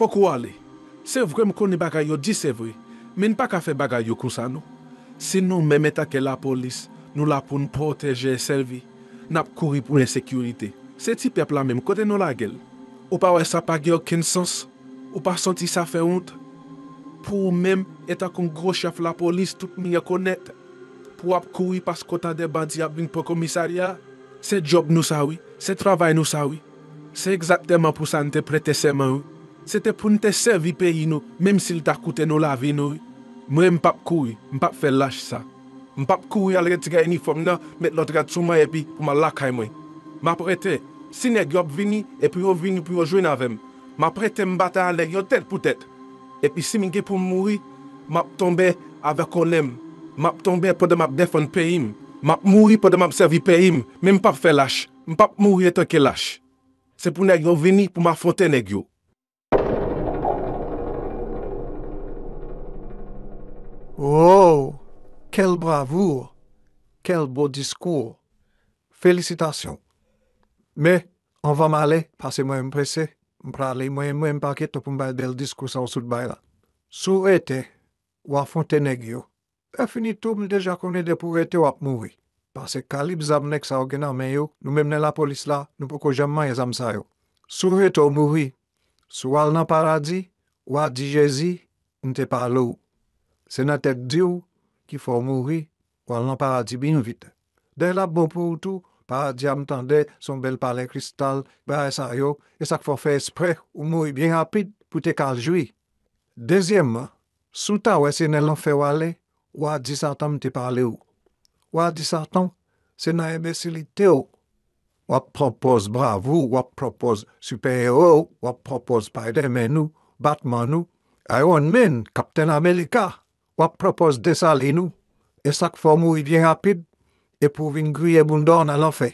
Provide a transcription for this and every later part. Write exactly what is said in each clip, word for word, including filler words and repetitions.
Poko ale. Se vre m konnen bagay yo di se vre, men n pa ka fè bagay yo konsa non. Si nou menm antanke lapolis, nou la pou n pwoteje e sèvi, n ap kouri pou ensekirite. Se ti pèp la menm, kote nou lage l? Ou pa wè sa pa gen okenn sans? Ou pa santi sa fè wont? Pou ou menm, antanke yon gwo chèf lapolis tout moun rekonèt, pou w ap kouri paske w tande bandi ap vin pran komisarya? Se djòb nou sa wi, se travay nou sa wi. Se egzakteman pou sa n te prete sèman wi. Se te pou n te sèvi peyi nou, menm si l ta koute nou lavi nou wi. Mwen, m p ap kouri, m p ap fè lach sa. M p ap kouri al retire inifòm nan, met lòt rad sou mwen epi pou m al lakay mwen. M ap rete. Si nèg yo ap vini, epi yo vini pou yo jwenn avè m, m ap rete m batay ak nèg yo tèt pou tèt. Epi si m gen pou m mouri, m ap tonbe avèk onè m. M ap tonbe pandan m ap defann peyi m. M ap mouri pandan m ap sèvi peyi m. Men m p ap fè lach. M p ap mouri antanke lach. Se pou nèg yo vini pou m afwonte nèg yo. Oh, quelle bravoure! Quel beau discours! Félicitations! Men, anvan m ale, paske mwen menm m prese, m prale, mwen menm m pa gen tan pou m bay bèl diskou sa w sot bay la. Si w rete, w afwonte nèg yo. Lè fini tou, m deja konnen depi w rete w ap mouri. Paske kalib zam nèg sa yo gen nan men yo, nou menm nan lapolis la, nou poko janm manyen zam sa yo. Si w rete w mouri, si w al nan paradi, w a di Jezi, m te pale w. Se nan tèt di w ki fè w mouri, w al nan paradi byen vit. Dayè l ap bon pou ou tou, paradi a m tande se yon bèl palè kristal, bagay sa yo, e sa k fè w fè espre ou mouri byen rapid pou te ka al jwi. Dezyèmman, si w ta wè se nan lanfè w ale, w a di Satan m te pale w. W a di Satan se nan enbesilite w w ap pran pòz bravou, w ap pran pòz sipè ewo, w ap pran pòz Spiderman ou, Batman ou, Iron Man, Kaptenn Amerika, w ap pran pòz Desalin ou, e sa k fè w mouri byen rapid, epi w vin griye bounda w nan lanfè.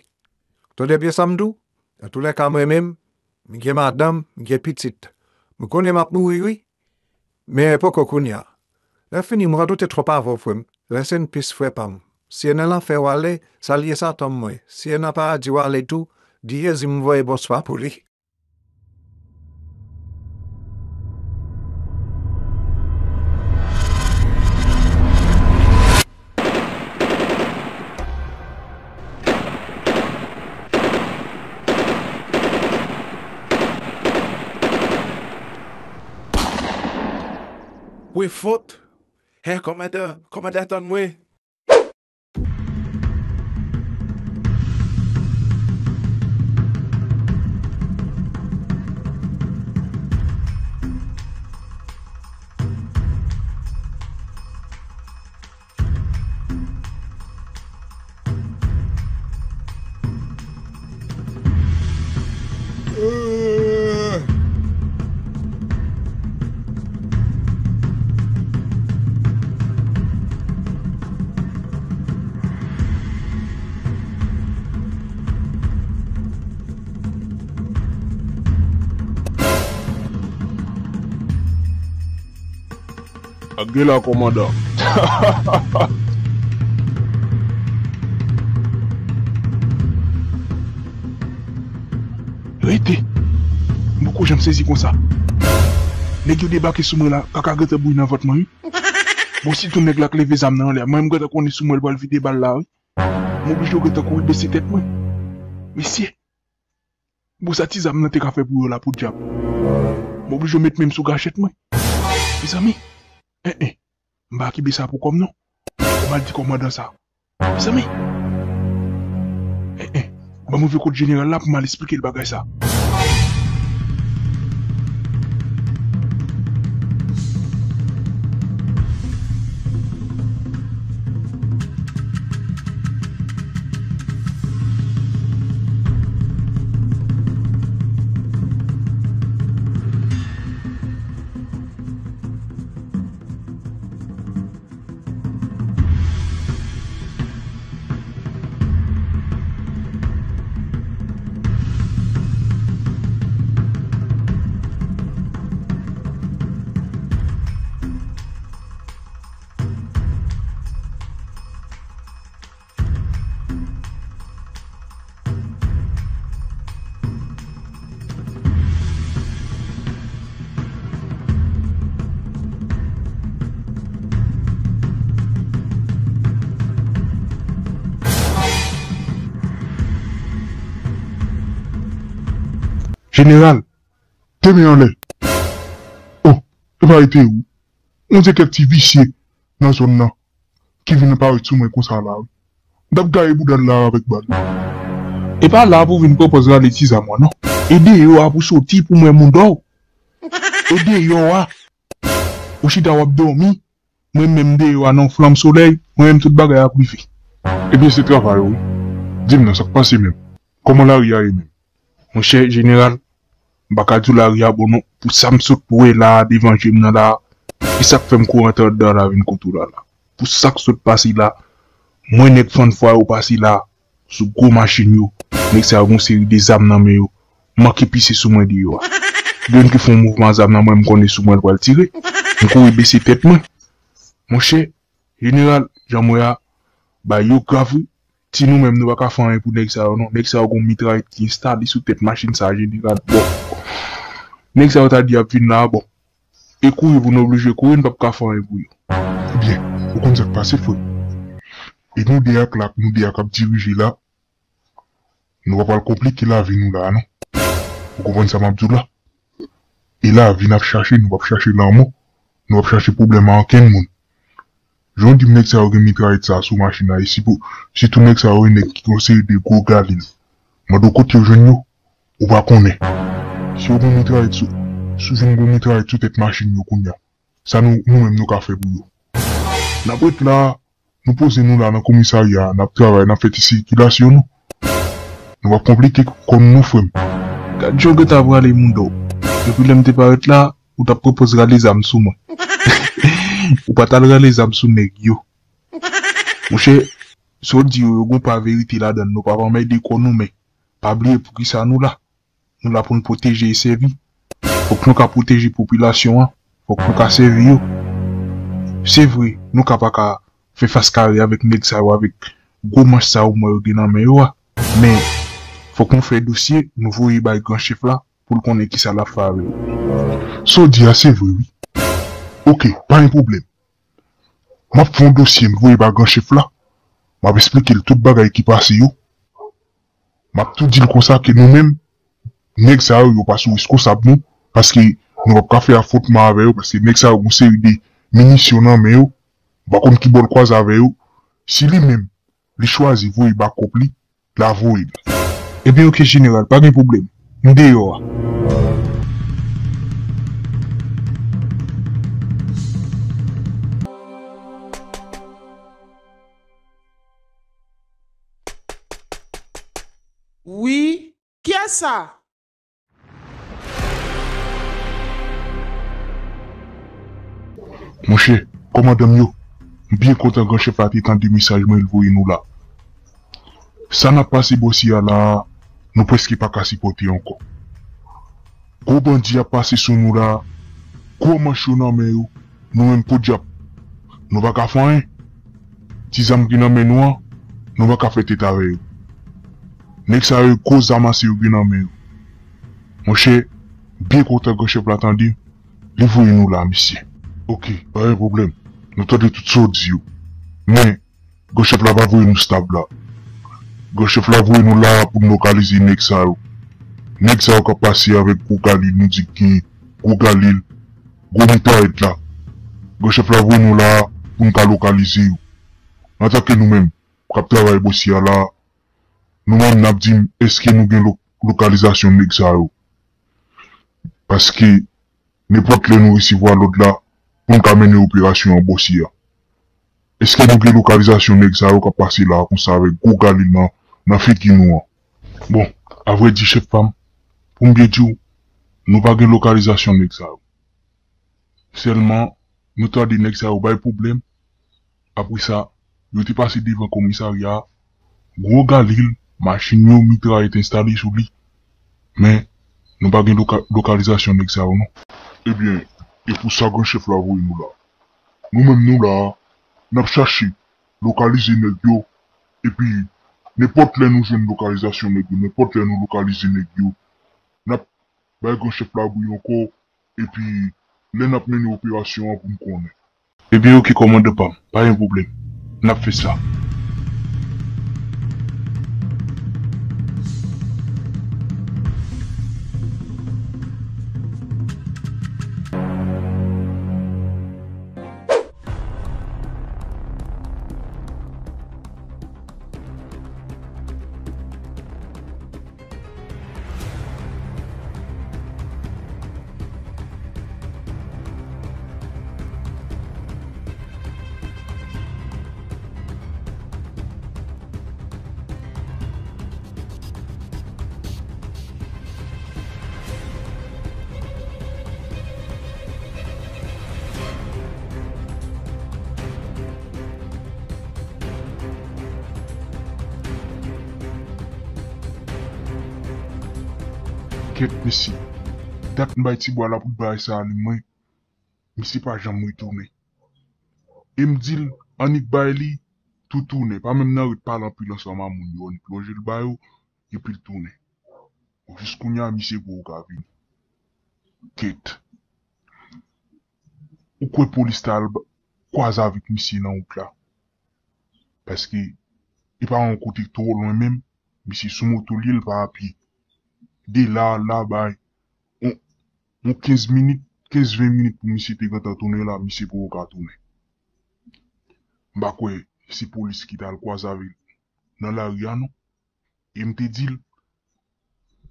Tande byen sa m di w? Antoulèka mwen menm, m gen madanm, m gen pitit. M konnen m ap mouri wi, men poko kounye a. Lè fini, m radote twòp avè w frè m. Rest in peace frè pa m. Si e nan lanfè w ale, salye Satan mwen. Si e nan paradi w ale tou, di Jezi m voye bonswa pou li. Wi fot. Hè kòmandan, kòmandan tann mwen. Ak gen la kòmandan. Rete! M poko janm sezi konsa. Nèg yo debake sou mwen la, kaka gentan bouyi nan vant mwen wi. Bon, sitou nèg la k leve zam nan anlè, mwen m gentan konnen sou mwen l pral vide bal la wi. M oblije gentan kouri bese tèt mwen. Mesye! Bon sa ti zam nan te ka fè pou yo la podyab. M oblije met men m sou gachèt mwen. Mezanmi. En en. M pa kenbe sa pou kò m non. Fò m al di kòmandan sa. Mezanmi. En en. Ban m rive kot jeneral la pou m al esplike l bagay sa. Jeneral, te men anlè. Oh, epa e te ou. Yon ti kèk ti visye nan zòn nan ki vin parèt sou mwen konsa la, wi. M t ap gaye bouda l la avèk bal. Epa la pou vin pran pòz rale ti zam ou a, non. E deyò a pou soti pou m wè moun dò. E deyò a. Ou chita w ap dòmi. Mwen menm deyò a nan flanm solèy, mwen menm tout bagay ap rive. Ebyen, se travay ou, wi. Di m non, sa k pase menm? Kòman lari a ye menm? Monchè jeneral, m pa ka di w lari a bon non. Pou sa m sot wè la a devan je m nan la a, e sa k fè m kouri antre anndan la vin kote w la la. Pou sa k sot pase la, m wè nèg fann fwa yo pase la a, sou gwo machin yo. Nèg sa yo gen yon seri de zam nan men yo. Manke pise sou mwen deyò a. Gen youn ki fè yon mouvman zam nan mwen, m konnen sou mwen l pral tire. M kouri bese tèt mwen. Monchè, jeneral, jan m wè a, bagay yo grav wi. Si nou menm nou pa ka fè anyen pou nèg sa yo non. Nèg sa yo gen yon mitrayèt ki enstale sou tèt machin sa a, jeneral. Bon. Nèg sa yo ta di y ap vin la a, bon. E kouri pou nou oblije kouri, n p ap ka fè anyen pou yo. Ebyen, ou konn sa k pase, frè m. E nou de ak la, nou de ak ap dirije la, nou pa pral konplike lavi nou la a, non. Ou konprann sa m ap di w la? E lavi n ap chache, nou p ap chache lanmò, nou p ap chache pwoblèm a okenn moun. Jan w di m nèg sa yo gen mitrayèt sa a sou machin nan, e si pou, sitou nèg sa yo e nèg ki gen yon seri de gwo galil. Mande w kote yo jwenn yo, ou pa konnen. Si yo gen mitrayèt sou, si yo vin gen mitrayèt sou tèt machin yo kounye a, sa nou, nou menm nou ka fè pou yo? N ap ret la, nou poze nou la nan komisarya a, n ap travay, n ap fè ti sikilasyon nou. Nou p ap konplike kò n non, frè m. Gad jan w gentan prale moun dò. Depi lè m te parèt la, ou t ap pran pòz rale zam sou mwen. Ou pa t al rale zam sou nèg yo. Monchè, sa w di yo, yo gen pa verite ladan l, nou p ap anmède kò nou, men pa bliye poukisa nou la. Nou la pou n pwoteje e sèvi. Fòk nou ka pwoteje popilasyon an, fòk nou ka sèvi yo. Se vre, nou ka pa ka fè fas kare avèk nèg sa yo, avèk gwo manch sa yo m wè yo gen nan men yo a. Men, fòk nou fè dosye, nou voye bay gran chèf la, pou l konnen kisa l ap fè avè yo. Sa w di a se vre wi. Oke, pa gen pwoblèm. M ap fè yon dosye, m voye ba gran chèf la. M ap esplike l tout bagay ki pase yo. M ap tou di l konsa ke nou menm, nèg sa yo, yo pa sou reskonsab nou, paske nou p ap ka fè afwontman avè yo, paske nèg sa yo gen yon seri de minisyon nan men yo, m pa konn ki bò l kwaze avè yo. Si li menm, li chwazi voye bakòp li, l a voye l. Ebyen, oke, jeneral, pa gen pwoblèm. M deyò a. Wi, kiyès sa? Monchè, kòmandan m yo, m byen kontan gran chèf la te tande mesaj mwen l voye nou la. Sa n ap pase bò si a la a, nou prèske pa ka sipòte ankò. Gwo bandi ap pase sou nou la a, gwo manch yo nan men yo, nou menm podyab, nou pa ka fè anyen. Ti zam ki nan men nou an, nou pa ka fè tèt avè yo. Nèg sa yo gwo zam ase yo gen nan men yo. Monchè, byen kontan gran chèf la tande, li voye nou la, mesye. Oke, pa gen pwoblèm. Nou tande tout sa w di yo. Men, gran chèf la pa voye nou stab la. Gran chèf la voye nou la pou n lokalize nèg sa yo. Nèg sa yo k ap pase avèk gwo galil, nou di ki gwo galil, gwo mitrayèt la. Gran chèf la voye nou la pou n ka lokalize yo. Antanke nou menm k ap travay bò si a la, nou menm n ap di m èske nou gen lo-, lokalizasyon nèg sa yo. Paske nenpòt lè nou resevwa lòd la pou n ka mennen operasyon an bò si a. Èske nou gen lokalizasyon nèg sa yo k ap pase la a konsa avèk gwo galil nan, nan figi nou an? Bon, avrèdi chèf pa m, pou m byen di w, nou pa gen lokalizasyon nèg sa yo. Sèlman, nou tande nèg sa yo bay pwoblèm. Apre sa, yo te pase devan komisarya a, gwo galil, machin yo, mitrayèt enstale sou li. Men, nou pa gen loka-, lokalizasyon nèg sa yo non. Ebyen, e pou sa gran chèf la voye nou la. Nou menm nou la a, n ap chache lokalize nèg yo, epi nenpòt lè nou jwenn lokalizasyon nèg yo, nenpòt lè nou lokalize nèg yo, n ap bay gran chèf la bri ankò, epi lè n ap mennen operasyon an pou n konnen. Ebyen oke kòmandan pa m, pa gen pwoblèm. N ap fè sa. Kèt mesye. Dat m bay ti bwa lapoud bagay sa a li mwen. Misye pa janm retounen. E m di l, annik bay li, tou tounen. Pa menm nan ret pale anpil ansanm a moun yo, annik lonje l ba yo, epi l tounen. Jis kounye a, misye poko ka vini. Kèt. Ou kwè polis ta al ba- kwaze avèk misye nan wout la? Paske e pa yon kote twò lwen menm, misye sou moto l ye, l pa a pye. De la, la bay, on, on kenz minit, kenz ven minit pou misye te gentan tounen la, misye poko ka tounen. M pa kwè se polis ki t al kwaze avè l nan lari a non. E m te di l,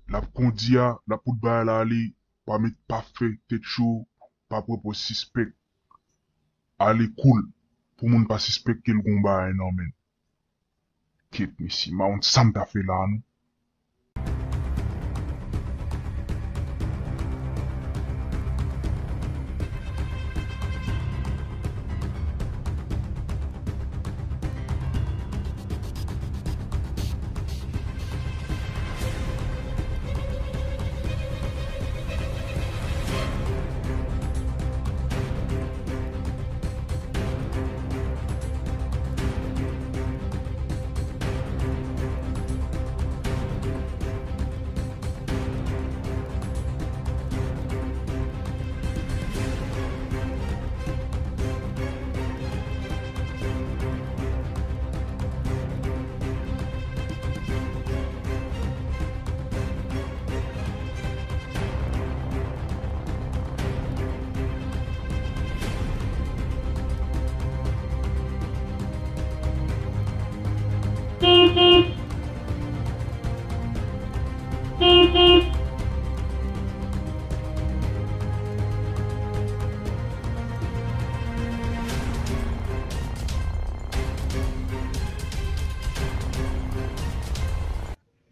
l ap kondi a, l ap fout bagay la ale, pa met, pa fè tèt cho, pa pran pòz sispèk. Ale cool, pou moun pa sispèk ke l gon bagay nan men l. Kèt mesye, m pa konn sa m ta fè la a non.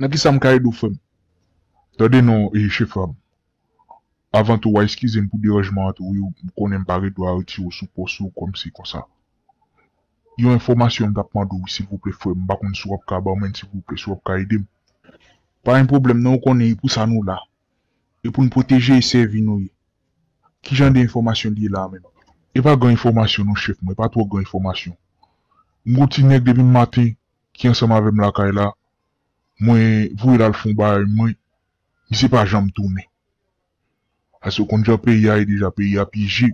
Nan kisa m ka ede w, frè m? Tande non, e, chef la. Avan tou, w a eskize m pou deranjman an tou, wi, ou konnen m pa gen dwa retire w sou pòs ou kòmsi konsa. Yon enfòmasyon m t ap mande w, wi, silvouplè, frè m. M pa konn si w ap ka ban mwen, silvouplè, si w ap ka ede m. Pa gen pwoblèm, non, ou konnen, e pou sa nou la. E pou n pwoteje e sèvi nou ye. Ki jan de enfòmasyon li ye la a menm? E pa gran enfòmasyon non, chèf mwen, e pa twò gran enfòmasyon. M gon ti nèg depi maten ki ansanm avè m lakay la, mwen voye l al fè yon bagay mwen, misye pa janm tounen. Paske w konn jan peyi a ye deja, peyi a pyeje.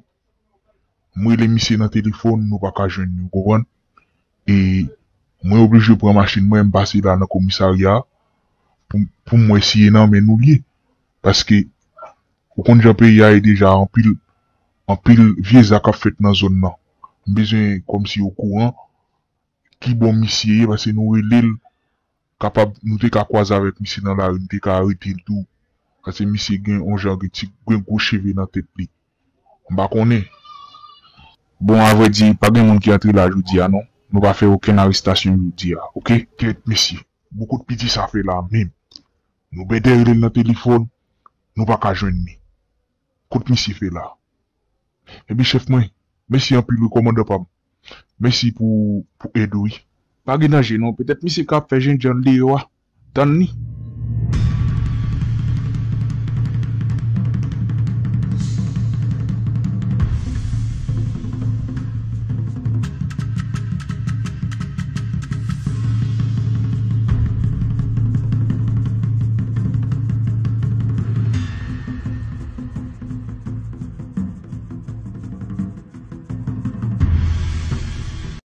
M rele misye nan telefòn, nou pa ka jwenn li, ou konprann? E mwen oblije pran machin mwen, m pase la nan komisarya a pou, pou m wè si e nan men nou l ye. Paske ou konn jan peyi a ye deja, anpil, anpil vye zak ap fèt nan zòn nan. M bezwen kòmsi okouran ki bò misye ye, paske nou rele l, kapab, nou te ka kwaze avèk misye nan lari, nou te ka arete l tou. Paske misye gen yon jan, gen ti, gen gwo cheve nan tèt li. M pa konnen. Bon, avrèdi, pa gen moun ki antre la jodi a, non. Nou pa fè okenn arestasyon jodi a, oke? Kèt, mesye. Bon, kot piti sa fè la menm? Nou bèdè rele l nan telefòn, nou pa ka jwenn li. Kot misye fè la? Ebyen, chèf mwen, mèsi anpil, wi, kòmandan pa m. Mèsi pou, pou èd ou, wi. Pa gen danje, non. Petèt misye ka ap fè jènjan l deyò a. Tann li.